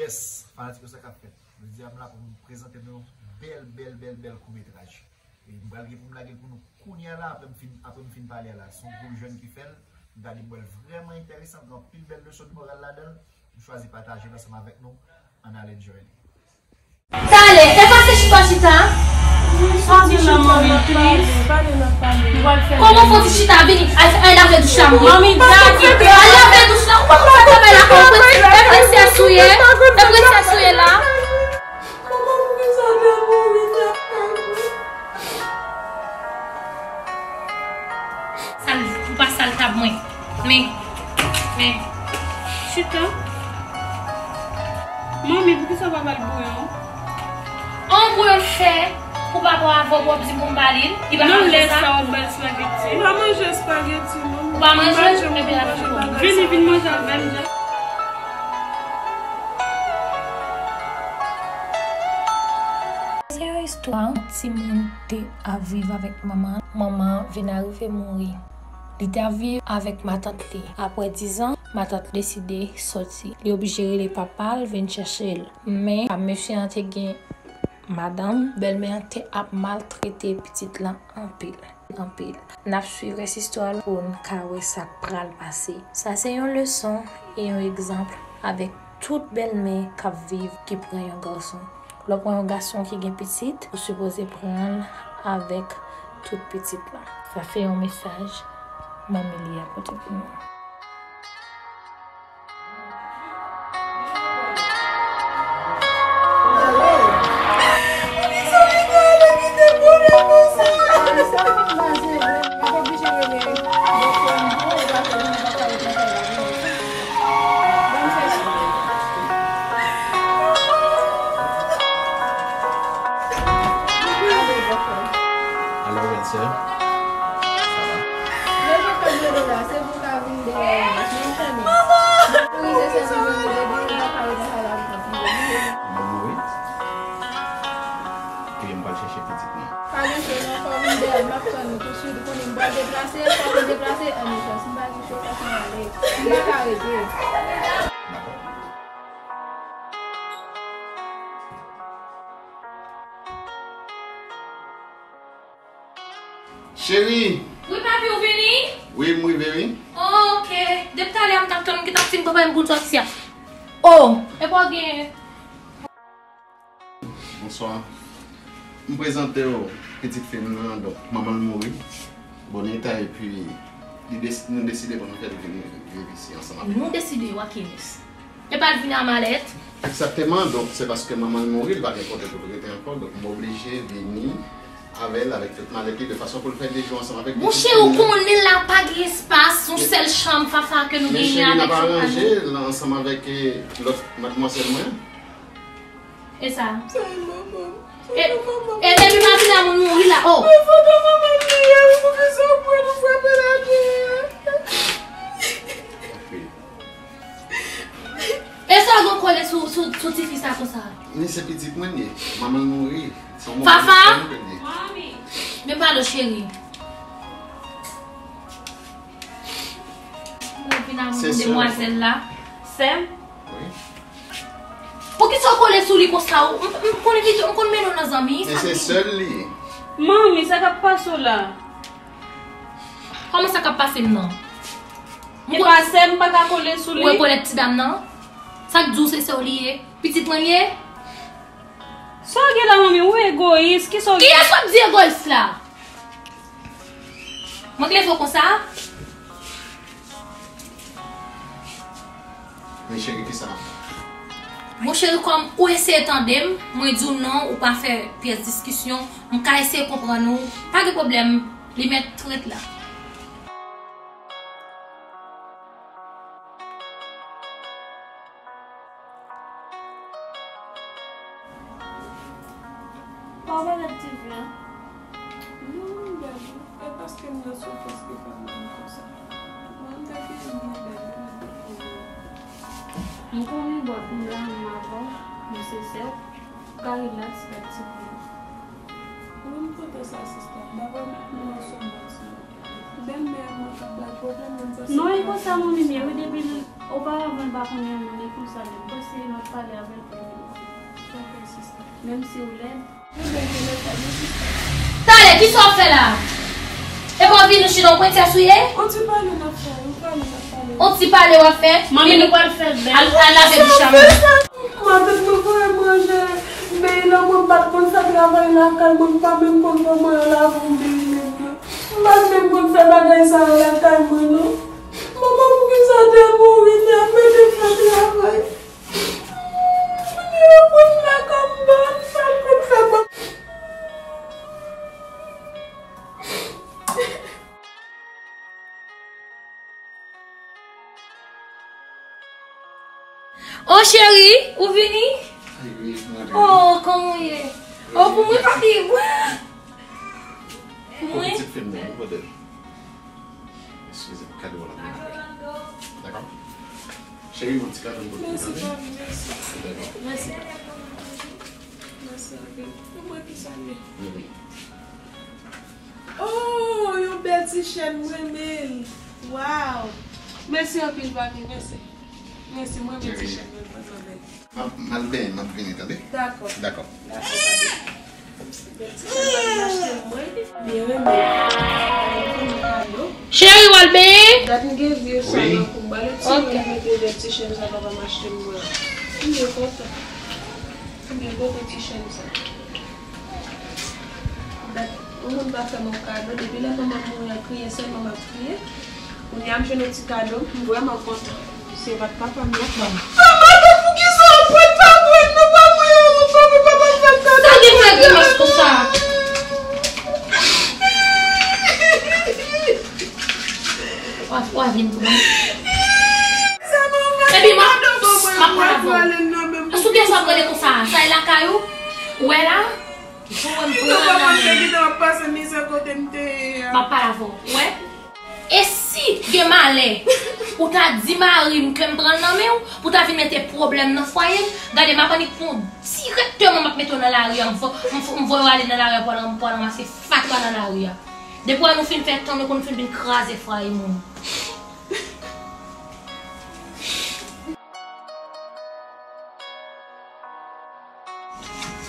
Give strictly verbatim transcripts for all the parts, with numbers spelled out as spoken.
Yes, fanatik yo, sa k ap fèt? Jodi a m la pou m prezante nou yon bèl, bèl, bèl, bèl kout metraj. E m pral gen pou m lage l pou nou kounye a la, apre m fin, apre m fin pale a la. Se yon gwoup jèn ki fè l. M gade m wè l vrèman enteresan, gen anpil bèl leson de moral ladan l. M chwazi pataje l ansanm avèk nou. Ann al enjoy li. Talè, e pa se chita chita. Sa gen nan manmi, plis. Kòman fò ti chita vini? Al, al lave douch la, mwen. Manmi, Jackie, al lave douch la. Ou pa konn fè travay la, kòman e prensès ou ye? E prensès ou ye la? Sal, ou pa sal tab mwen. Men, men. Chita. Manmi, poukisa w pa ba l bouyon? An bouyon l fè pou papa w avè w, w ap di pou m ba li l? Li pa manje sa? Sa w ap ba l espageti. Li pa manje espageti, non. Ou pa manje? Ebyen, l ap fè kòb. Vini, vin manje avè m, Jack. Se yon istwa, yon timoun te ap viv avèk manman. Manman vin arive mouri. Li t ap viv avèk matant li. Apre diz an, matant li deside sòti. Li oblije rele papa l vin chèche l. Men, mesye an te gen madanm, bèlmè an te ap maltrete pitit lan anpil, anpil. N ap swiv rès istwa l pou n ka wè sa k pral pase. Sa se yon leson e yon egzanp avèk tout bèlmè k ap viv ki pran yon gason. Lè w pran yon gason ki gen pitit, ou sipoze pran l avèk tout pitit lan. Sa se yon mesaj manmi li a pote pou nou. Alò, bèlsè, sa va? Leve kòb yo de la, se pou ka vin dèyè yon mas, men m konnen. Manman! Manman mouri? Ebyen, m pral chèche pitit mwen. Pa gen cho non, fò w vin dèyè l, m ap tann ou tousuit, ou konnen m pral deplase, fò w vin deplase, an, chans, m pa gen cho, fòk mwen ale. M pa ka rete. Dakò. Cheri! Wi, papi, ou vini? Wi, m rive, wi. Oh, ok. Depi talè a m t ap tann ou ki t ap fin prepare m pou m sòti a. Oh, epa w gen. Bonswa. M prezante w pitit fi m nan, donk, manman l mouri. Bon eta, epi li des-, nou deside pou nou fè l vini viv isi ansanm avèk nou. Nou deside, Wakinis. Epa l vini a malèt. Egzakteman, donk se paske manman l mouri, li pa gen kote pou l rete ankò, donk m oblije vini avè l avèk tout malèt li, de fason pou l fè de jou ansanm avèk pitit fi m nan. Monchè, ou konnen la pa gen espas, yon sèl chanm fafa ke nou genyen avèk fanmi nou. Men cheri, n ap aranje l ansanm avèk, eh, lòt madmwazèl mwen. E sa? Sa e manman m. E, e depi maten la moun mouri la, oh. Men foto manman m li ye, wi, poukisa w pran nou frape l atè a? E sa w gen kole sou, sou, sou tifi sa konsa? Men se pitit mwen li ye. Manman l mouri. Se yon moun ki fè m pèdi. Men pale, cheri. Mwen vin avè yon demwazèl la. Sè m? Wi. Poukisa w kole sou li konsa? Ou, m, m konn evite, m konn mennen w nan zanmi. Men se sè l li ye. Manmi, sa k ap pase w la? Kòman sa k ap pase m nan? E pa sè m, pa ka kole sou li. Ou rekonèt ti dam nan? Sa k di w se sè w li ye? Pitit mwen li ye? Sa w gen la, manmi? Ou egoyis. Kisa w gen? Kiyès w ap di egoyis la? Mwen k leve w konsa? Men cheri, kisa n ap fè? Mon cheri, kòm ou eseye tande m, mwen di w non, ou pa fè pyès diskisyon, m ka eseye konprann ou, pa gen pwoblèm, li mèt ret la. Pa w pa gad T V a? Non, m gade. E paske m nan soufrans ki fè m vin konsa. Mwen, m ta gen yon bèl, m ap fè. M konnen bò pou m la menm avè w, men se sè w, ou ka rilaks gad T V a. Mwen, m kontan sa, sista. Dapre mwen, m nan soufrans, non. Bèlmè mwen k ap bay pwoblèm, mwen sa se... Non, e konsa manmi m ye wi, depi l Oparavan, m pa konnen yon moun, e konsa menm. Pase m ap pale avè l pou li. Menm si w lèd. Talè, kisa w ap fè la? E pou w vin nou chita yon pwentès ou ye? On ti pale n ap fè, on pale n ap pale. On ti pale w ap fè? Manmi, nou pral fè bèl. Al, al lave bouch la, manmi. Matant mwen voye manje, men lè mwen pa t konn fè travay lakay mwen, m pa menm konn kòman yo lave yon bèl nèg la. M pa t menm konn fè bagay sa yo lakay mwen, non. Manman, poukisa w te mouri, te ap mete fè travay? Yo konn fè kòm bon, sa konn fè bon. Oh, cheri, ou vini? Ay, wi, mwen vini. Oh, kòman w ye? Oh, pou mwen, papi, wè. Pou mwen. Pitit fi m nan, wi, pote l. Eskize m, kado w la vin avè l. Dakò? Cheri, yon ti kado m pote pou tande. Mèsi, papi, mèsi. Dakò. Mèsi, papi. Mèsi anpil. Pou mwen ki sa l ye? Wi, wi. Oh, yon bèl ti chèn, m renmen l. Waw. Mèsi anpil, papi, mèsi. Mèsi, m renmen ti chèn, mwen, mwen, mwen. M ap, m al benyen, m ap vini, tande? Dakò. Dakò. Dakò, papi. Bèl ti chèn, papi, m achte l, mwen. Byen renmen. Cheri, w al benyen? Daddy gave you some. Wi. Pou m ba l ti moun mete bèl ti chèn sa papa m achte m, mwen. M byen kontan. M byen kontan ti chèn sa. Dat, yon moun pa fè m yon kado, depi lè manman m mouri an kriye, sèlman m ap kriye. Kounye a m jwenn yon ti kado, m vrèman kontan. Se pa t papa m nan k ban m. Manman, poukisa w pran pa mwen, non, pa mwen, non, pa mwen, papa m fè kado. Sa gen fè grimas konsa? W a, w a vin pou mwen. Epi m ap, m ap pale avè w. Sou kiyès w ap rele konsa? Sa e lakay ou? Ou wè la? Jan w wè m pran nan men. Ou te gentan ap pase mizè kote m te ye a. M ap pale avè w, ou wè? E si gen malè, ou ta di mari m ke m pran l nan men w, pou ta vin mete pwoblèm nan fwaye m, gade m ap annik pran w dirèkteman, m ap mete w nan lari a, m vo-, m vo-, m voye w ale nan lari a pou al, pou al ranmase fatra nan lari a. Depi w wè nou fin fè tan, nou konn fin vin kraze fwaye moun.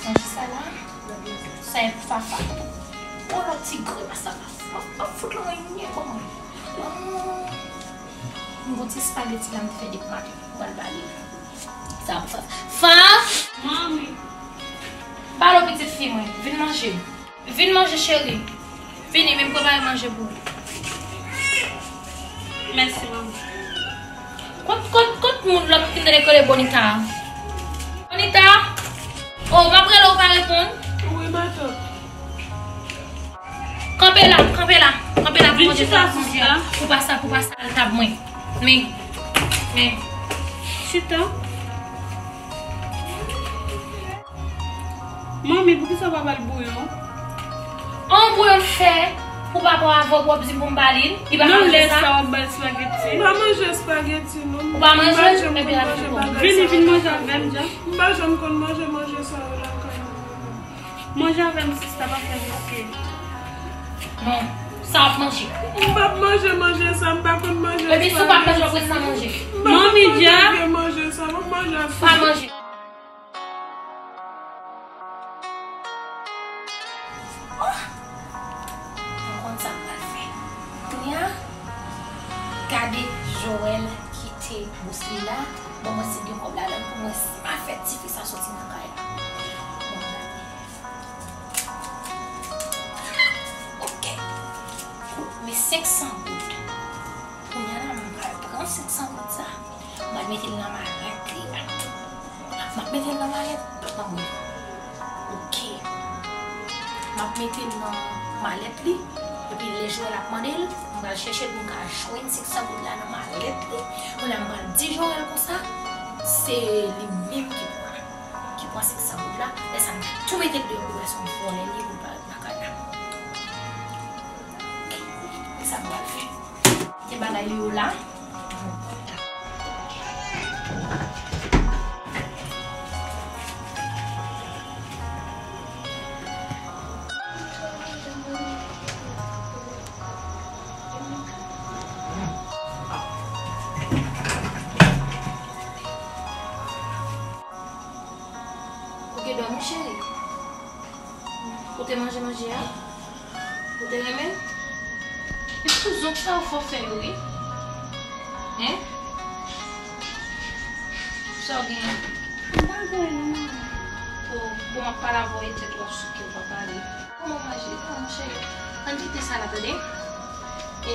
Manje sa la, sa e pou Fafa. On lòt ti grimas sa la. Ap, ap fout lan renyen kòman. Oh. M gon ti espageti la m te fè depi maten. M pral ba li. Sa pou Fafa. Fa! Manmi. Pale w pitit fi mwen. Vin manje. Vin manje, cheri. Vini, men m prepare manje pou ou. Mèsi, manmi. Kot, kot, kot moun lòt ki te rele Bonita a? Bonita? Oh, m ap rele w, ou pa reponn? Wi, matant. Kanpe la, kanpe la, kanpe la pou manje sa, pou manje a. Pou pa sa, pou pa sa, al tab mwen. Men, men. Chita. Manmi, poukisa w pa ba l bouyon? An bouyon m fè pou papa w avè w pou w ap di m pou m ba li l? Li pa ka manje sa? Nan lè sa w ap ba l espageti? M pa manje espageti, non. Ou pa manje? Ebyen, n ap fè kòb. Vini, vin manje avè m, Dja. M pa janm konn manje manje sa yo lakay mwen. Manje avè m, sista, pa fè riske. Non, sa w ap manje. M p ap manje manje sa, m pa konn manje sa. Epi si w pa manje, w ap ret san manje. Manmi, Dja. M pa konn manje manje sa, m ap manje avè m. Pa manje. Oh! Mwen konn sa m pral fè. Kounye a, gade Joël kite bous li la. Bon, mwen si gen kòb ladan l pou mwen si m a fè tifi sa soti nan kay la. Bon, gade. Ok. Men senk san goud. Kounye a la, mwen pral pran senk san goud sa. Mwen mete l nan malèt li a. M ap mete l nan malèt, anmwey. Ok. M ap mete l nan malèt li. Epi lè Joël ap mande l, m pral chèche l pou m ka jwenn senk san goud la nan malèt li. Kounye a m pral di Joël konsa, se li menm ki pran, ki pran senk san goud la. Lè sa a m tou mete l deyò pou wè se yon vòlè li ye pou l pa ret lakay la. Ok. Se sa m pral fè. Kite bagay yo la. Ke dòmi, cheri. Ou te manje manje a? Ou te renmen l? E pou zonk sa yo fò fè yo, wi. Hein? Sa w genyen? M pa gen anyen, non, manman. Oh, bon, m ap pale avè w, e tèt w ap souke, w pa pale. Kòman w manje? Kòman, cheri? Ann kite sa la, tande? E,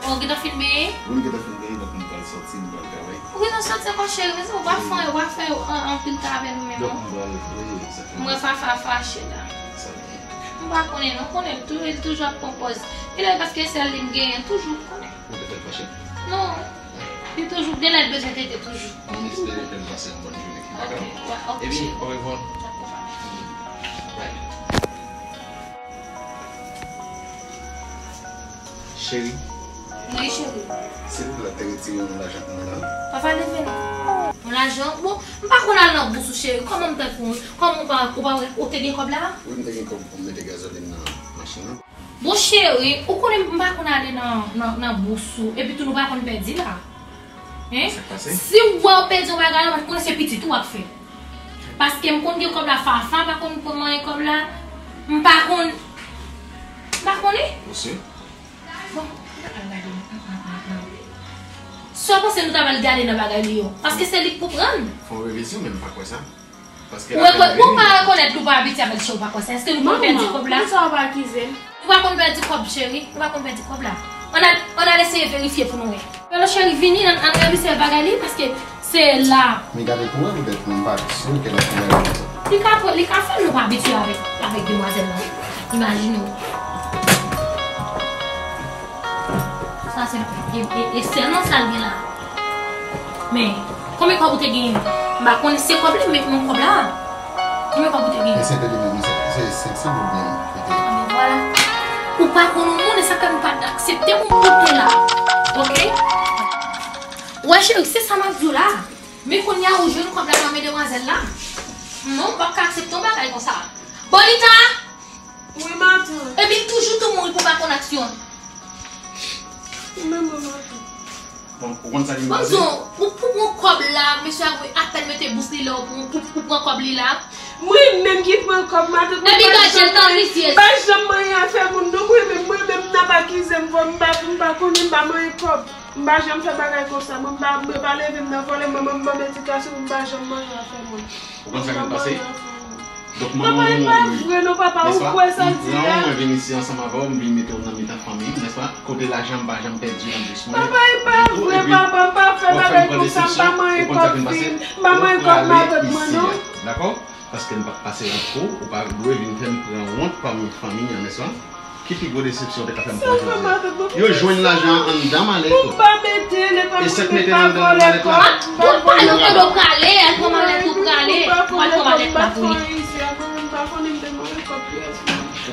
oh, ou gentan fin benyen? Wi, m gentan fin benyen, donk m pral sòti, m pral travay. Ou gentan sòti ankò, cheri, men ou pa fè, ou pa fè an, anpil travay nou menm, non? Donk m pral, wi, egzakteman. M wè Fafa fache la. Sa vre. M pa konnen, non, konnen l tou, li toujou ap pran pòz. Li lè paske sèl li m genyen, toujou, m konnen. Ou te fè l fache? Non. Li toujou, gen lè l bezwen tete toujou. Ann espere ke l pase yon bòn jounen. Ok, pa grav. Epi, orevwa. Bye. Cheri. Wi, cheri. Silvouplè, te retire yon lajan pou mwen la. Papa, leve non. Yon lajan? Bon, m pa konn al nan bous ou, cheri. Kòman m ta fè? Kòman ou pa, ou pa, ou te gen kòb la? Wi, m te gen kòb pou m mete gazolin nan machin nan. Bon, cheri, ou konnen m pa konn ale nan, nan, nan bous ou, epi tou nou pa konn pèdi la. Hein? Sa k pase? Si w wè w pèdi yon bagay la, ou konnen se pitit ou w ap fè. Paske m konn gen kòb la, Fafa pa konn pran manyen kòb la. M pa konn, m pa konnen. Ou si? Bon, m pa al gade non. Sa w panse nou ta pral gade nan bagay li yo? Paske se li k pou pran l. Fè yon revizyon, men m pa kwè sa. Ou pa rekonèt li, ou pa abitye avè l, cheri, ou pa kwè sa. Èske nou konn pèdi kòb la? Manman, poukisa w pa akize m? Nou pa konn pèdi kòb, cheri. Nou pa konn pèdi kòb la. Ann al, ann al eseye verifye pou nou wè. Bèlo, cheri, vini, ann, ann revizye bagay li, paske se la. Men gade pou wè, poutèt mwen, m pa si ke l ap fè bagay konsa. Li ka, li ka fè l, nou pa abitye avèk, avèk demwazèl la. Imajine w. Sa se, e, e, e sèlman sa l gen la. Men, konbyen kòb ou te genyen? M pa konnen se kòb li, men, men kòb la. Konbyen kòb ou te genyen? Men se te li menm, se, se senksan goud menm, li te. Anben, vwala. Ou pa konn yon moun, e sa fè m pa t aksepte pou m koute la. Oke? Wè, cheri, se sa m ap di w la. Men kounye a, ou jwenn kòb la nan men demwazèl la. Non, m p ap ka aksepte yon bagay konsa. Bonita! Wi, matant. Epi l toujou tou mouri pou pa konn aksyon. Wi, men mwen, matant. Bon, ou konn sa ki pase? Bon, ou pou pran kòb la, mesye a apèn mete bous li lè ou pou, pou, pou pran kòb li la. Mwen menm ki pran kòb, matant. Epi gad jan l tan visye. M pa janm manyen afè moun, non, mwen menm, mwen menm, n ap akize m, m pa, m pa konnen, m pa manyen kòb. M pa janm fè bagay konsa, mwen, m pa, mwen pa leve m nan vòlè, mwen, mwen, m ban m edikasyon, m pa janm manyen afè moun. Ou konn sa k ap pase? Donk, manman w mouri. Papa, e pa vre non, papa, ou kwè sa l di a? Non, mwen vin isi ansanm avè w, m vin mete w nan mitan fanmi m, nèspa? Kote lajan m pa janm pèdi nan bous mwen. Papa, e pa vre, papa, m pa fè bagay konsa, m pa manyen kòb fi m, m pa manyen kòb matant mwen, non. Dakò? Paske m p ap pase wont pou ou, ou pa dwe vin fè m pran wont pami fanmi an, nèspa? Ki pi gwo desepsyon w te ka fè m pran jodi a? Yo jwenn lajan an anndan malèt ou. E sa k mete l anndan malèt la? Ou pale, ou tande w prale, al pran malèt ou prale, ou al pran malèt la pou li.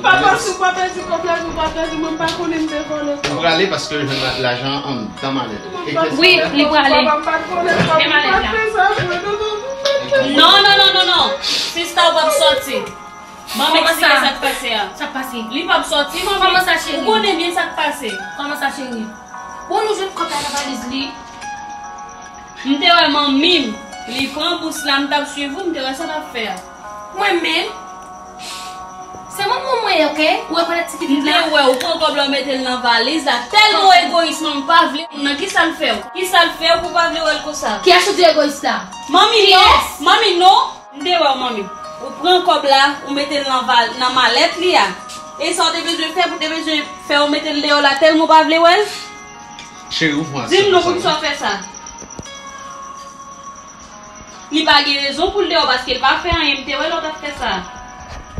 Papa, si w pa pèdi kòb la, si w pa pèdi, mwen m pa konnen m te vòlè kòb. Ou prale paske yo jwenn la-, lajan an anndan malèt ou. Wi, li prale. Men malèt la. Non, non, non, non, non. Sista, ou p ap sòti. Ban m eksplike sa k pase a. Sa k pase? Li p ap sòti, manmi. Kòman sa, cheri? Ou konnen byen sa k pase. Kòman sa, cheri? Bon, nou jwenn kòb la nan valiz li. M te wè manmi m, li pran bous la, m t ap swiv ou, m te wè sa w t ap fè a. Mwen menm? Se manman mwen ye, oke? Ou rekonèt ti pitit la? M te wè ou pran kòb la, ou mete l nan valiz la. Tèlman w egoyis, manmi, ou pa vle. Nan kisa l fè w? Kisa l fè w pou w pa vle wè l konsa? Kiyès ou di egoyis la? Manmi, non. Kiyès? Manmi, non. M te wè w, manmi. Ou pran kòb la, ou mete l nan val-, nan malèt li a. E sa w te bezwen fè pou w te bezwen fè w mete l deyò la tèlman w pa vle wè l? Cheri, ou fè yon aksyon konsa, wi. Di m non, poukisa w fè sa? Li pa gen rezon pou l deyò paske l pa fè anyen, m te wè lè w t ap fè sa.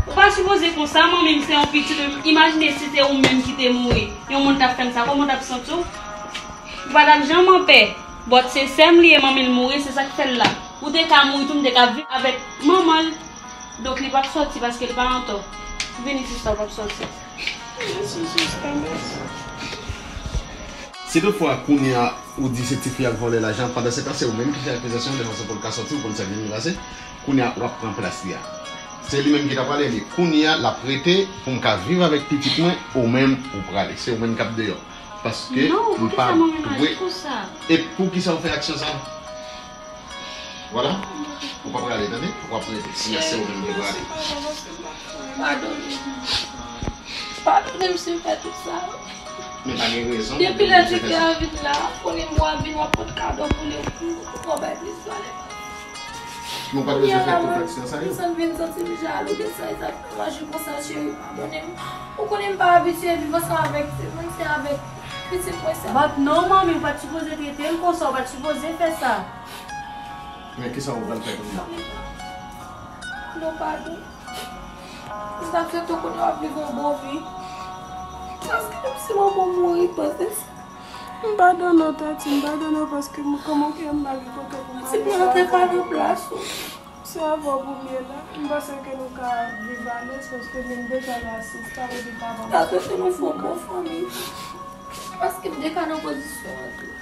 Ou pa sipoze konsa, manmi m se yon pitit, imajine si se ou menm ki te mouri, yon moun t ap fè m sa, kòman w t ap santi w? Ou pa t ap janm anpè. But se sè m li ye, manmi l mouri, se sa k fè l la. Ou te ka mouri tou, m te ka viv avèk manman l. Donk li p ap sòti paske l pa antò. Vini sista, ou p ap sòti. Mèsi sista, mèsi. Si toutfwa kounye a ou di se tifi a k vòlè lajan, pandansetan se ou menm ki fè akizasyon de fason pou l ka sòti, ou konn sa k vin pase, kounye a w ap pran plas li a. Se li menm ki ta prale, men kounye a l ap rete pou m ka viv avèk pitit mwen, ou menm ou prale. Se ou menm k ap deyò. Paske m pa dwe. E poukisa w fè aksyon sa? Vwala. Ou pa prale, tande? W ap rete, si se ou menm ki prale. Padone m. Padone m si m fè tout sa. Men pa gen rezon. Depi lè Jupiter vin la, konnen m w ap vin, w ap pot kado pou li, pou w bay plis valè. Nou pa t bezwen fè tout aksyon sa yo. Sa m vin santi m jalou de sa, e sa k fè m aji konsa, cheri, padone m. Ou konnen m pa abitye viv ansanm avèk timoun, se avèk pitit mwen sèlman. But non, manmi, ou pa t sipoze trete l konsa, ou pa t sipoze fè sa. Men kisa ou pral fè kounye a? Non, padon. Sa fè tou konnen w ap viv yon bon vi. Paske menm si manman w mouri, panse sa. M padone w, Tati, m padone w paske m kòman w kè m pa gen kote pou m Si pou nou te ka nan plas ou. Se avè w pou m ye la. M panse ke nou ka viv alèz paske menm deja la se stab epi papa m. Sa te fè nou fè yon bon fanmi. Paske m te ka nan pozisyon an tou.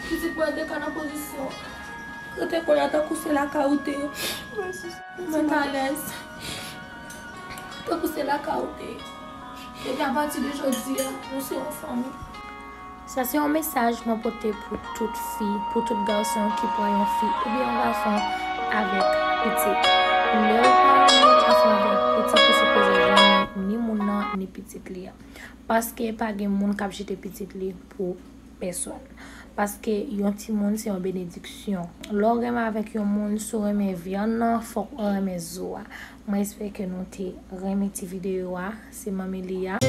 Pitit mwen te ka nan pozisyon. Rete kounye a tankou se lakay ou te ye. Mwen t alèz. Tankou se lakay ou te ye. Epi apati de jodi a, nou se yon fanmi. Sa se yon mesaj mwen pote pou tout fi, pou tout gason ki pran yon fi oubyen yon gason avèk pitit. Lè ou pran yon gason avèk pitit, ou sipoze renmen ni moun nan, ni pitit li a. Paske pa gen moun k ap jete pitit li pou pèsòn. Paske yon timoun se yon benediksyon. Lè w renmen avèk yon moun, si w renmen vyann nan, fòk ou renmen zo a. Mwen espere ke nou te renmen ti videyo a. Se Manmi Lia.